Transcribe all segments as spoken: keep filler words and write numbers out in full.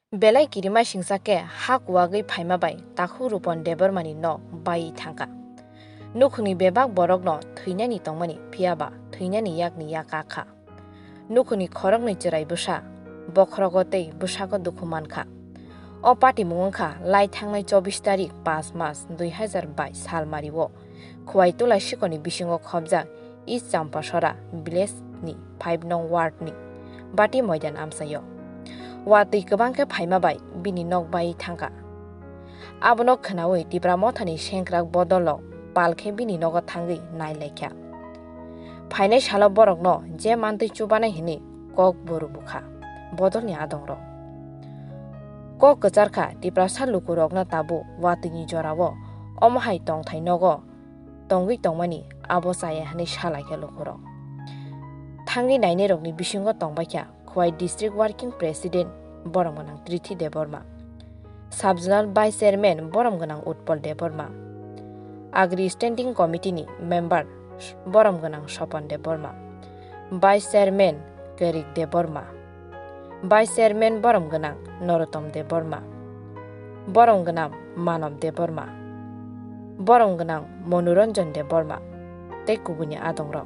Belai kirima singsa khe ha kuwagwi phaima bai takhuk Rupon Debbarmani nok baiwi thangkha. Nukhungni bebak borokno thwinani tongmani, phiyaba thwinani yakni yak kakha. Nukhungni khoroknwi chwrai bwsa bokhorogo tei bwsago dukhu mankha. O patimung wngkha lai thangnai chobbish tarik, panch mas, dui hazar bais salmario Khwai Tula sikorni bisingo khobjak East Champasora village ni five nong ward ni Bati Moidan amchaio. Watwi kwbang khe phaima bai bini nok bai thangkha. Abono khwnawi Tipra Mothani sengkrak bodolrok pal khe bini nogo thangwi nailaikha. Phainai salo borokno je mantwi chubanai hwnwi kok bo rwbukha bodolni adongrok. Kok kwcharkha Tiprasa lukurokno tabuk watwini jorao omo hai tongthai nogo tongwi tongmani abo chaya hwnwi salaikha lukurok. Thangwi nainairokni bisingo tongbaikha Khwai District Working President borom gwnang Trithi Debbarma, Sub Zonal Vice Chairman borom gwnang Utpal Debbarma, Agri Standing Committee ni Member borom gwnang Sopon Debbarma, Vice Chairman Kerik Debbarma, Vice Chairman borom gwnang Norotom Debbarma, borom gwnang Manob Debbarma, borom gwnang Monoranjan Debbarma tei kubuni adongrok.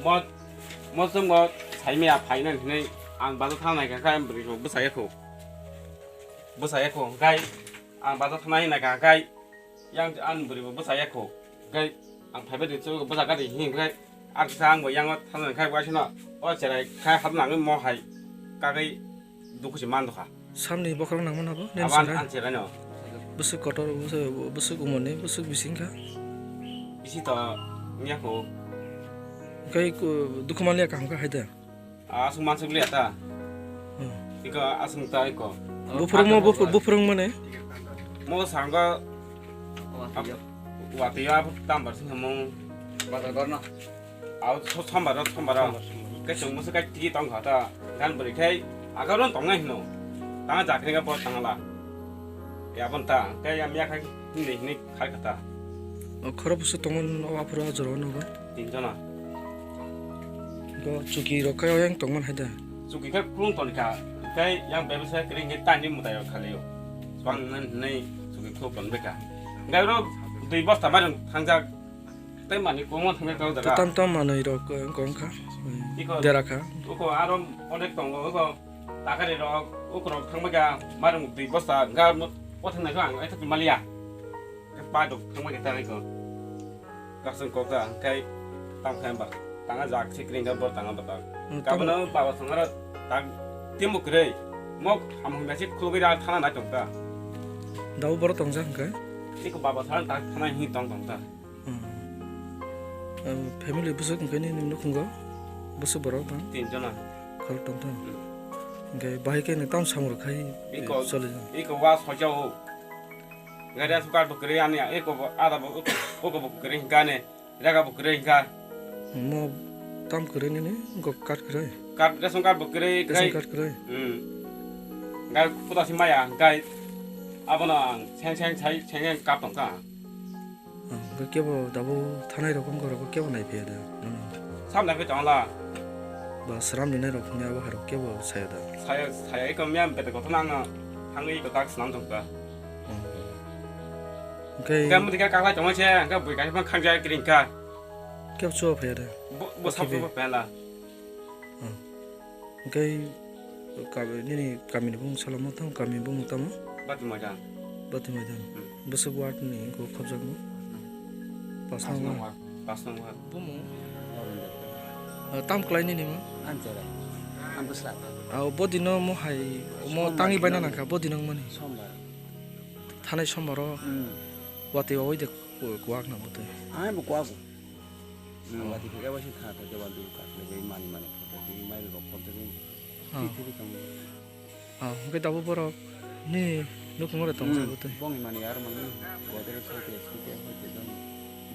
Mo, mo chwng bo saimaya phainani hinwi ang bazar thang nai kha, kha bwrwi rok bwsai ya kho. Bwsai ya kho, hwnkhe ang bazar thang nai nai kha, hwnkhe yang ani bwrwi bo bwsai ya kho. Hwnkhe ang phaibai di chwng bwsa gari hini hwnkhe ang kisa ang bo yang thang nai kha, waisano o cherai khai hap nangwi mo hai kagwi dukhu se man do kha. Samni bokhorok nangmano bo, nini Aban sara. Ang cherai no. Bwswk kotor, bwswk, bwswk umorni, bwswk bising kha. Bisi to wngya kho. Hwnkhe ku-, dukhu manliya kaham kha hai da? Aswk manswk liya ta. Hmm. Iko aswk ta iko. Buphurungmo, buphu-, buphurungmo ne? Mo sanggo. Watwi yo. Watwi yo abo tambar sing hamung. Bazar gorno. Aw, so-, sombar, sombar. Sombar, sombar. Kaisa masa kai tigi tong kha ta. Gan bwrwi khai, aga ron tong nai hino. Tanga jakri ga bor tanga la. Ya bon ta, kai ya miya khai hini hini khai kha ta. O khoro busu tongo no aphuru ajoro no ba? Tin jona. Go chuki rok khai oyang tong man hai da. Chuki khai kulung ton kha. Kai yang bebsa kring ke tani mutai rok khali yo. Swang nan nei chuki khuluk ton beka. Gai ro dui bosta mai thang jak. Tei manwi kwbangma thangwi tong jaga. Tam tam manwi rok, eh, wngkha, wngkha. Iko dera kha. Uko aro onek tongo, uko takari rok, uko rok thangbai kha, marung twi bosta, wngkha, o thang nai kha ang, ai thak maliya. Khe pa dok thangbai kha ta iko. Kasung kok ta, kai tam khai ba. Tanga jak sikring ga bor tanga bata. Hmm, tam- Kabana baba thangara tak timbo kwrwi. Mok hamung nasi khulugwi ra thana nai tong ta. Dau boro tong jak hwnkhe? Iko baba thana tak thana hi tong tong ta. Hmm. Em, family bwswk hwnkhe nini nukhungo? Bwswk borok tong? Tin jona. Khorok tong tong? Hmm. Hwnkhe bahai khe nwng tamo samung rok khai, iko, eh, choli jang? Iko wa soja o. Gari aswk kar bo kwrwi ani, iko bo ada bo, iko bo kwrwi hwnkha ani, raga bo kwrwi hwnkha. Mo tam kwrwi nini, iko card kwrwi? Card, ration card bo kwrwi, ration card kwrwi? Hmm. Gai kuda si maya, gai abono ang seng seng sai, seng seng kap tongkha. Hwnkhe kebo dabo thanai rok wngkha rok kebo nai phiya da nono? Sam nai phi tongla. Ba sram ni nai rok phungya bo hai rok kebo saya da? Saya, saya iko miyam bete kothon ang thangwi iko tak swnam tongkha. Hwnkhe hwnkhe muti khe kaklai tongma se hwnkhe bui kaisa phang khang jaya kring kha. Kebo chuwa phiya da? Bo, bo sab chuwa phiya la. Hwnkhe kami, nini kamini bumung salomo tamo, kami bumung tamo? Bati Moidan. Bati Moidan. Hmm. Bwswk ward ni wngkha khobjakma? Hmm. Pas nong ward. Pas nong ward. Bumung? Ah, tam kwlai nini mo? Ang cherai. Ang bwsla. Ah, bodino mo hai, mo tangwi baina nangkha, bodino wngmani. Sombar. Thanai sombaro. Hmm. Watwi wawai de ku-, kuwak na bwtwi. Ang bo kuwak. Hmm. Wati khe ebo se tha khe dewal dul kak le bai mani mani photo twi mail rok photo twi. Ah. Twi twi tong. Ah, hwnkhe tabuk borok ni nukhungo tong Hmm. Sago twi. Bongni mani aro mani godrej hoite sute hoite don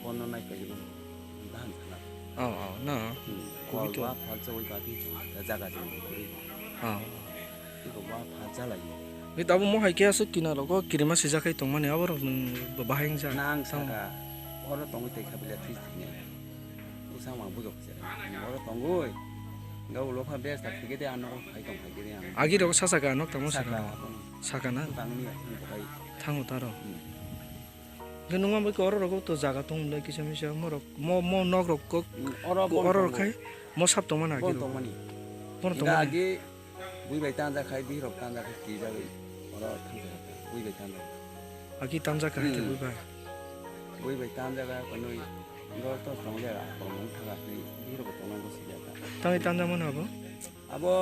bono nai kai bo. Bahan khala. Oh, oh, no. Hmm. Kubi Kol to. Ba phal chawi kati jaga jang kuri. Oh. Iko ba pha chalai. Ni tabuk mo hai khe aswk kinaro go kirima sijak khai tongmani aborok nwng bahai wngya. Nang Tamo. Saka oro tongwi tei kha bile thwi thwini. Usa ma bujok se. Oro tongwi. Ga ulo kha bes ta thwike de ano khai tong khai de ang. Agi rok sasa ga nok tamo Saka saka. Abono. Saka na? Tangni ang khai. Thango taro. Hmm. Hwnkhe nungma bai khe oro rogo to jaga tong mwnai kisa misa morok mo, mo nok rok kok Mm, oro ko bon oro tongo. Khai mo sap tongmani agi Bon rok. Tongmani. Bon Hingke tongmani. Agi bui bai tanja khai, bihirok tanja khai twijagwi oro thangsa bui bai tanja. Agi tanja khai te Mm. Bui bai. Bui bai tanja ga konwi oro to tongja ga, kormo wngkha ga, bihirok bo tongna go sijak ga. Tangwi tanja mano abo? Abo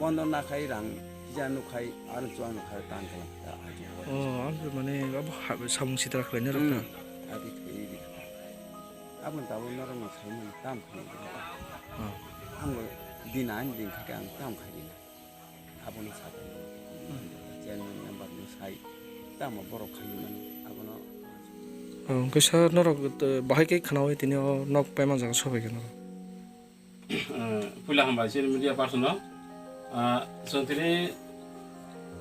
bondo nakhai rang kisa nukhai aro chuang nukhai tan kala ta aji. Oh, ang mane abo ha-, samung sitra khlaina rok ta. Hmm. Adi khe iri. Abo tabo norok no sai mani tam khai. Oh. Ang bo din ani din khe ang tam khai din. Abo no sa. Hmm. Chairman member no sai. Tamo borok khai mani abo no. Oh, hwnkhe sir norok, eh, bahai khe khnawi tini o nok paima jaga sobai khe norok. Eh, puila hambai chini media person no. Ah, chwng tini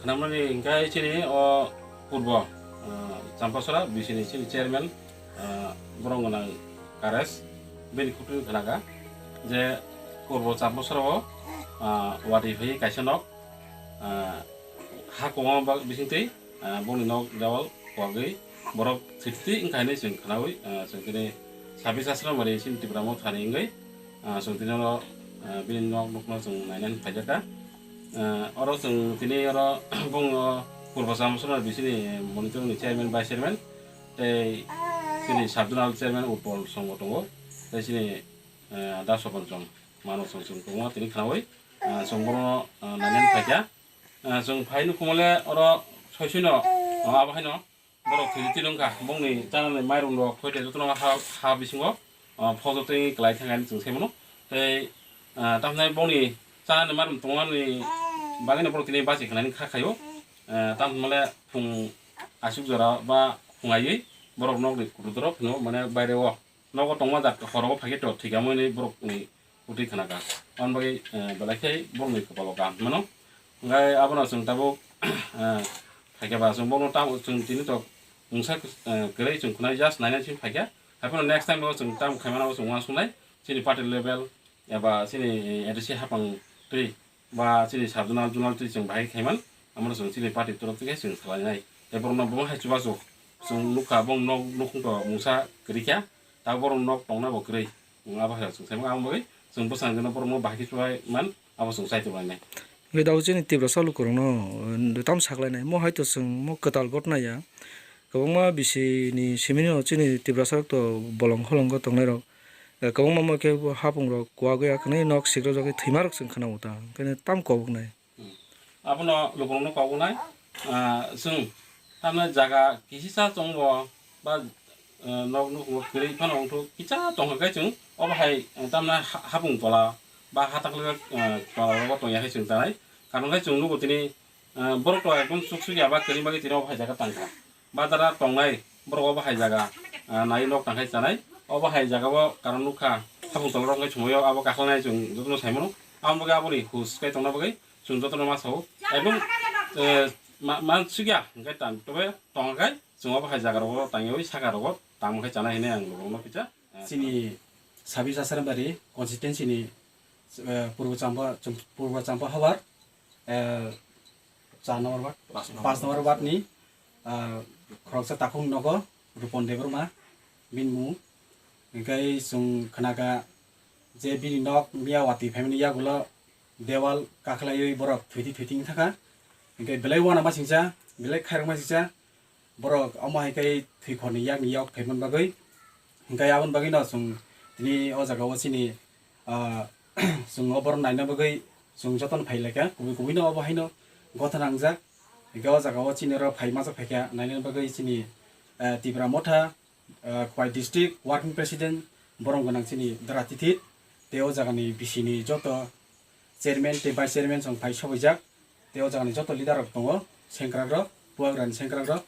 khnamani hwnkhe chini o purbo, ah, Champasora B C ni chini chairman, ah, borok gwnang Kares, bini khutui khnaga je purbo Champasora o, ah, wati phai kaisa nok, ah, ha kwbangma bisingtwi, ah, bongni nok dewal kwagwi borok thwitwi wngkha hinwi chwng khnaui, ah, chwng tini sabis asram bai chini Tipra Mothani wngwi, ah, chwng tini oro, ah, bini nok nukno chwng nainani phaijakha. Ah, oro chwng tini oro bongno Purbo Champasora bisini monitor ni chairman, vice chairman, tei chini sub zonal chairman Utpol Songmo tongo, tei chini, ah, Da Sopan Chong mano chwng chwng tongo tini khnaui, ah, chwng bono, ah, nainani phaikha. Ah, chwng phai nukhungmale oro soisino, ah, abo haino borok thwi twi nungkha, bongni chanani mairum rok khoite jotono ha, ha bisingo, ah, phojo twi kwlai thangani chwng sai mano. Tei, ah, tamhinai bongni chanani mairum tongmani bagwino borok tini bachi khlainani kha khaio. Ah, tamhinmale phung aswk jora ba phung aiwi borok nokni kuthuk dorop phino mane baire o. Nogo tongma jak horo o phaikhe to thwikha mui hinwi borokni utwi khna kha. Aboni bagwi, eh, belai khe borokni kwpalo kaham hinmano. Hwnkhe abono chwng tabuk, eh, phaikhe ba chwng bono tamo chwng tini to mungsa, eh, kwrwi chwng khwnai just nainai simi phaikha. Haiphano next time o chwng tamo khaimano chwng uansuknai chini party level eba chini, eh, A D C hapang twi. Ba chini sub zonal, zonal twi chwng bahai khaiman, amoro chwng chini party torof thwi khe chwng salainai. Tei borokno bo hai chubachu chwng nukha, bong nok nukhung to mungsa kwrwi kha, ta borok nok tongna bo kwrwi. Wng abo hai chwng saimang, aboni bagwi chwng bwskango borokno bahai khe chubai man, abo chwng chai tonglainai. Hwnkhe tabuk chini Tiprasa lukurokno, uh, tamo saklainai, mo hai to chwng mo kwtal gotna ya. Kwbangma bisi ni simi no chini Tiprasa rok to bolong holongo tongnai rok. Eh, kwbangma mo khe bo hapung rok kuwagwi akhwnwi nok sikrajagwi thwima rok chwng khna o ta. Hwnkhe tam koboknai. Hmm. Abono lukurokno koboknai, ah, chwng tamni jaga kisisa tongo ba, eh, nok nukhungo kwrwi phano wngthok kisa tongkha khe chwng obo hai, eh, tamni ha-, hapung tola ba hathak le, eh, tola rogo tongya khe chwng tanai. Karon khe chwng nugo tini, eh, borok to ekdom chuk suk ya ba kwrwi bagwi tini obo hai jaga tangkha. Badara tongnai borok obo hai jaga, ah, nai nok tangkhai chanai. Obo hai jaga o karon nukha, hapung tola rok wngkhe sumaio abo kaklanai chwng jotono saimano. Aboni bagwi aboni hus khe tongna bagwi chwng jotono ma sao. Ekdom, eh, ma, ma sikya hwnkhe tan, tobe tongkhe chwng obo hai jaga rogo tangwi saka rogo tangma khe chanai hinwi ang lukurokno kisa, eh, chini Sabis Asarambari constituency ni, eh, Purbo Champa, Purbo Champa Habar, eh, char number ward, Pas number. Pas number ward ni, ah, khoroksa takhuk nogo Rupon Debbarma bini mung. Hingke chwng khna kha je bini nok miya watwi phaimani yagulo dewal kakhlaiwi borok thwiti thwiti wng thangkha. Hingke belai uanama singcha, belai khairokma singcha. Borok omo hai khe thwikhorni yakni yak phaimani bagwi. Hingke aboni bagwino chwng tini o jaga o chini, ah, chwng o borok naina bagwi chwng jotono phai laikha, kubui kubui no obo haino gotha nangjak. Hingke o jaga o chini oro phai masa phaikha naina bagwi chini, ah, Tipra Motha, ah, Khowai District Working President borom gwnang chini dara tithit, tei o jagani bisini joto chairman tei vice chairman chwng phai sobaijak, tei o jagani joto leader rok tongo, sengkrak rok, bubagrani sengkrak rok.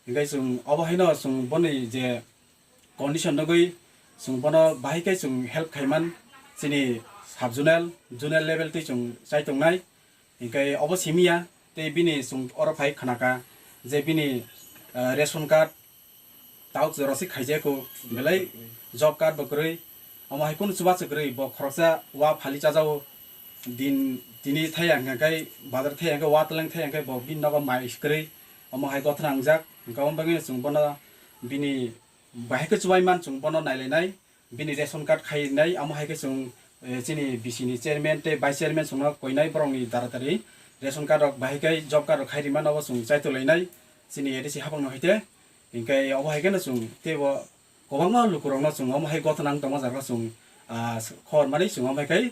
Hinkhe chwng obo haino chwng boni je condition nugwi chwng bono bahai khe chwng help khaiman chini sub zonal, zonal level twi chwng chai tongnai. Hinkhe obo simiya tei bini chwng oro phai khnaka je bini, ah, ration card, Tauk jora se khaijak o, belai job card bo kwrwi. Omo hai kunu chubachu kwrwi, bo khoroksa wa phali chajao. Din tini thai ang khe, bazar thai ang khe, wa teleng thai ang khe, bo bini nogo mai kwrwi. Omo hai gothana wngjak. Hwnkhe omo bagwi chwng bono bini bahai khe chubai man chwng bono nailainai. Bini ration card khainai, omo hai khe chwng, eh, chini B C ni chairman tei vice chairman chwngno koinai borokni dara dari ration card rok bahai khe job card rok khai rima nogo chwng chaitolainai. Chini A D C hapang no hai te. Hinkhe obo hai kheno chwng teibo kwbangma lukurokno chwng omo hai gothana wng tongma jaga chwng, ah, khobor mani chwng omo hai khai